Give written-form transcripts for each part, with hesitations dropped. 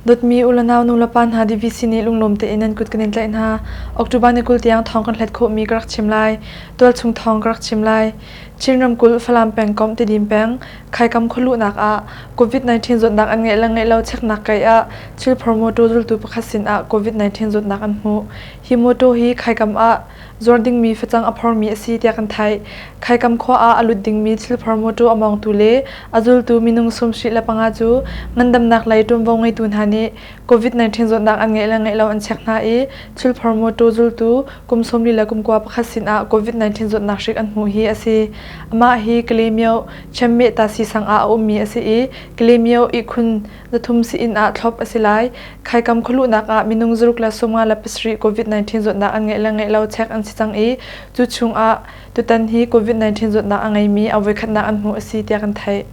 Dawtmi u le nau nulepa hna DVC nih lunglawm tein nan kut kan in tlaih hna. October ni 20 tiang thawng kan hlet khawhmi ka rak chim lai. Tualchung thawng ka rak chim lai. Chin ramkulh Falam pengkomh Tidim peng Khaikam khualuhnak ah COVID-19 zawtnak an ngeih le ngeih lo cheknak kai ah thilphor mawtaw zultu pakhat sin ah COVID-19 zawtnak an hmuh. Hi mawtaw hi Khaikam ah zuar dingmi facang a phormi a si tiah kan theih. Khaikam khua ah a lut dingmi thilphor mawṭaw a mawngtu le a zultu minung 75 cu ngandamnak lei ṭuanvo ngeitu hna nih COVID-19 zawtnak an ngeih le ngeih lo an check hna i thilphor mawṭaw zultu kum 40 le kum kua pakhat sinah COVID-19 zawtnak hrik an hmuh hi a si. Amah hi Kalaymyo Chianmeh Tasi sang ah a ummi a si i Kalaymyo ihkhun zathum sii-inn ah thlop a si lai. Khaikam khualuhnak ah minung zaruk le 57 COVID-19 zawtnak an ngeih le ngeih lo check an si cang i cu chung ah tutan hi COVID-19 zawtnak a ngeimi a voikhatnak an hmuh a si tiah kan theih.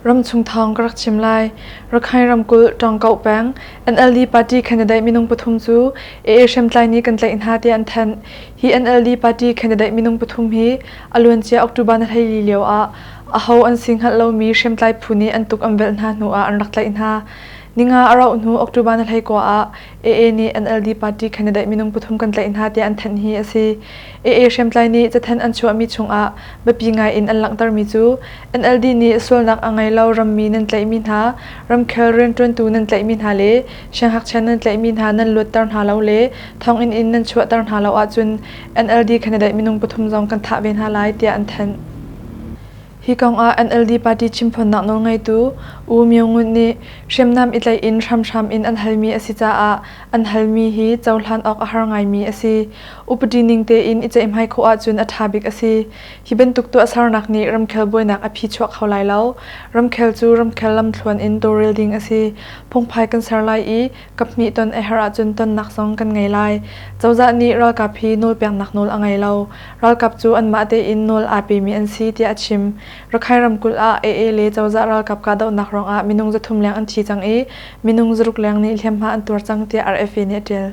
Ramchung thawng ka rak chim lai. Rakhine ramkulh Tawngkoh peng NLD party candidate minung pathum cu AA hriamtlai nih kan tlaih hna tiah an thanh. Hi NLD party candidate minung pathum hi a luancia October ni 14 lio ah aho an si hngalh lomi hriamtlai phu nih an tuk an velh hna hnu ah an rak tlaih hna. Ninga a rauh hnu October ni 19 ah AA nih NLD party candidate minung pathum kan tlaih hna tiah an thanh hi a si. AA hriamtlai nih cathanh an chuahmi chungah biapi ngai in an langhtermi cu NLD nih sualnak a ngei lo rammi nan tlaihmi hna, ramkhel rianṭuantu nan tlaihmi hna le siangngakchia nan tlaihmi hna nan luatter hna lo le thonginn in nan chuahter hna lo ahcun NLD candidate minung pathum zong kan thah ve hna lai tiah an thanh. Hi kong ah NLD party chimphawnnak nawlngeitu U Myo Ngunt nih hriamnam i tlaih in hramhram in an halmi a si caah an halmi hi cohlan awk a har ngaimi a si. Upadi ning tein i ceihmai khawh ahcun a ṭha bik a si. Hi bantuk tuahsernak nih ramkhel buainak a phi chuak kho lai lo. Ramkhel cu ramkhel lamthluan in tawlrel ding a si. Phungphai kan ser lai i kaphnih ton a herh ahcun tonnak zong kan ngei lai. Cozah nih ralkap hi nawlpeknak nawl a ngei lo. Ralkap cu anmah tein nawl aa pemi an si tiah a chim. Rakhine ramkulh ah AA le cozah ralkap kahdohnak ruangah minung 300 leng an thi cang i minung 600 leng nih hliamhma an tuar cang tiah RFA nih a ṭial.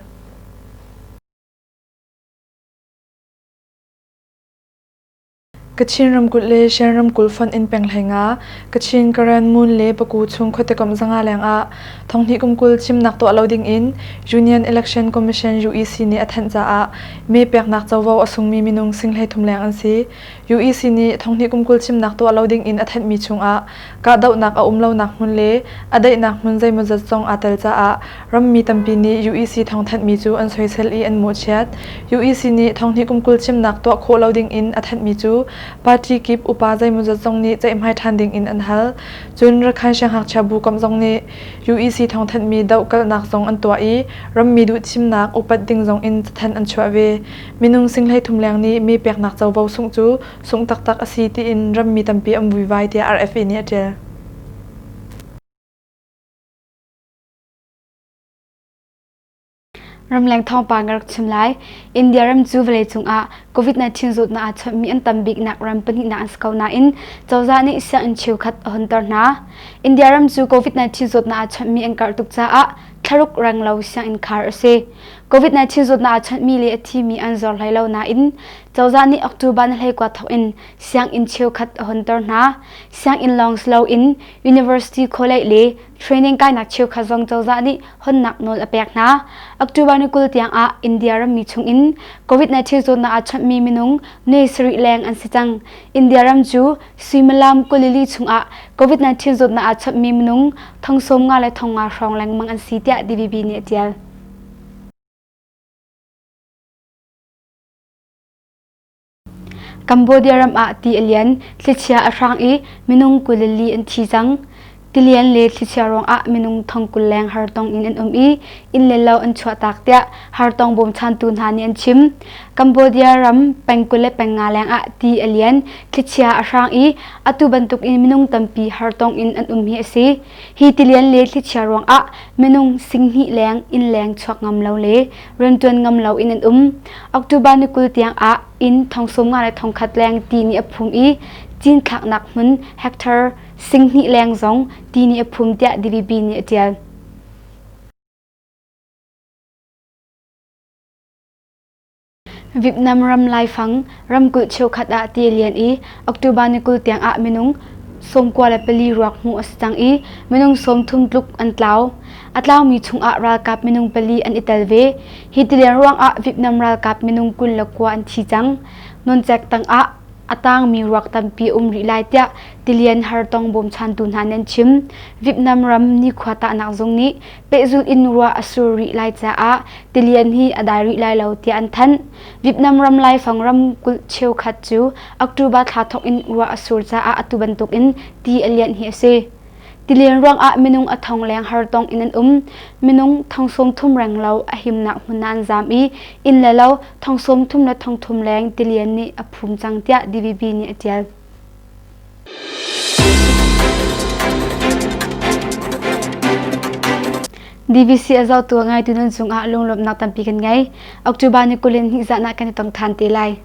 Kachin ramkulh le Shan ramkulh fonh in peng hlei-nga, Kachin, Karen, Mun le Paku chung khuatekomh zanga leng ah thonghnih kum 20 thimnak tuah lo ding in Union Election Commission UEC nih a thanh caah mee peknak covo a sungmi minung sing 33 leng an si. UEC nih thonghnih kum 20 thimnak tuah lo ding in a thanhmi chung ah kahdohnak a um lonak hmun le a daihnak hmun zeimawzat zong aa tel caah rammi tampi nih UEC thawngthanhmi cu an soisel i an mawhchiat. UEC nih thonghnih kum 20 thimnak tuah khawh lo ding in a thanhmi cu party kip upa zeimawzat zong nih ceihmai ṭhan ding in an hal. Cun Rakhine Siangngakchia bu komh zong nih UEC thawngthanhmi dohkalhnak zong an tuah i rammi duhthimnak upat ding zong in cathanh an chuah ve. Minung sing 33 leng nih mee peknak covo sungh cu sungh taktak a si tiin rammi tampi an vuivai tiah RFA nih a ṭial. Ramleng thawngpang ka rak chim lai. India ram cu vawleicung ah COVID-19 zawtnak aa chawnhmi an tam biknak ram pahnihnak an si ko nain cozah nih sianginn cheukhat a hunter hna. India ram cu COVID-19 zawtnak aa chawnhmi an karh tuk caah thlaruk renglo sianginn khar a si. COVID-19 zawtnak aa chawnhmi le a thimi an zor hlei lo nain cozah nih October ni 21 thawk in sianginn cheukhat a hunter hna. Sianginn lawng si loin university college le training kainak cheukhat zong cozah nih honnak nawl a pek hna. October ni 20 tiang ah India rammi chungin COVID-19 zawtnak aa chawnhmi minung nuai sarih leng an si cang. India ram cu suimilam 22 chungah COVID-19 zawtnak aa chawnhmi minung thong sawm nga le thong nga hrawng lengmang an si tiah DVB nih a tial. Cambodia ram ah ti a lian, thlichia a hrang i minung 24 an thi cang. Tilian le thlichia ruangah minung thong 20 leng hartong in an um i inn le lo an chuahtak tiah hartong bawmchantu hna nih an chim. Cambodia ram peng 20 le peng nga leng ah ti a lian, thlichia a hrang i atu bantuk in minung tampi hartong in an um hi a si. Hi tilian le thlichia ruangah minung sing hnih leng inn leng chuak ngam lo le rianṭuan ngam lo in an um. October ni 20 tiang ah inn thong sawm nga le thong khat leng ti nih a phum i cinthlaknak hmun hectare sing hnih leng zong ti nih a phum tiah DVB nih a ṭial. Vietnam ram laifang ramkulh cheukhat ah ti a lian i October ni 20 tiang ah minung 94 ruak hmuh a si cang i minung 30 tluk an tlau. A tlaumi chungah ralkap minung pali an i tel ve. Hi tilian ruangah Vietnam ralkap minung 29 an thi cang. Nawncek tangah a tangmi ruak tampi um rih lai tiah tilian hartong bawmchantu hna nih an chim. Vietnam ram nikhua tahnak zung nih pehzulh in ruah a sur rih lai caah tilian hi a dai rih lai lo tiah an thanh. Vietnam ram laifang ramkulh cheukhat cu October thla thawk in ruah a sur caah atu bantuk in ti a lianh hi a si. Tilian ruangah minung a thong leng hartong in an um. Minung thong 30 reng lo a himnak hmun ah an zaam i inn le lo thong 30 le thong thum leng tilian nih a phum cang tiah DVB nih a ṭial. DVC a zohtu a ngaitu nan cungah lunglawmhnak tampi kan ngei. October ni 22 zan ah kan i tong ṭhan te lai.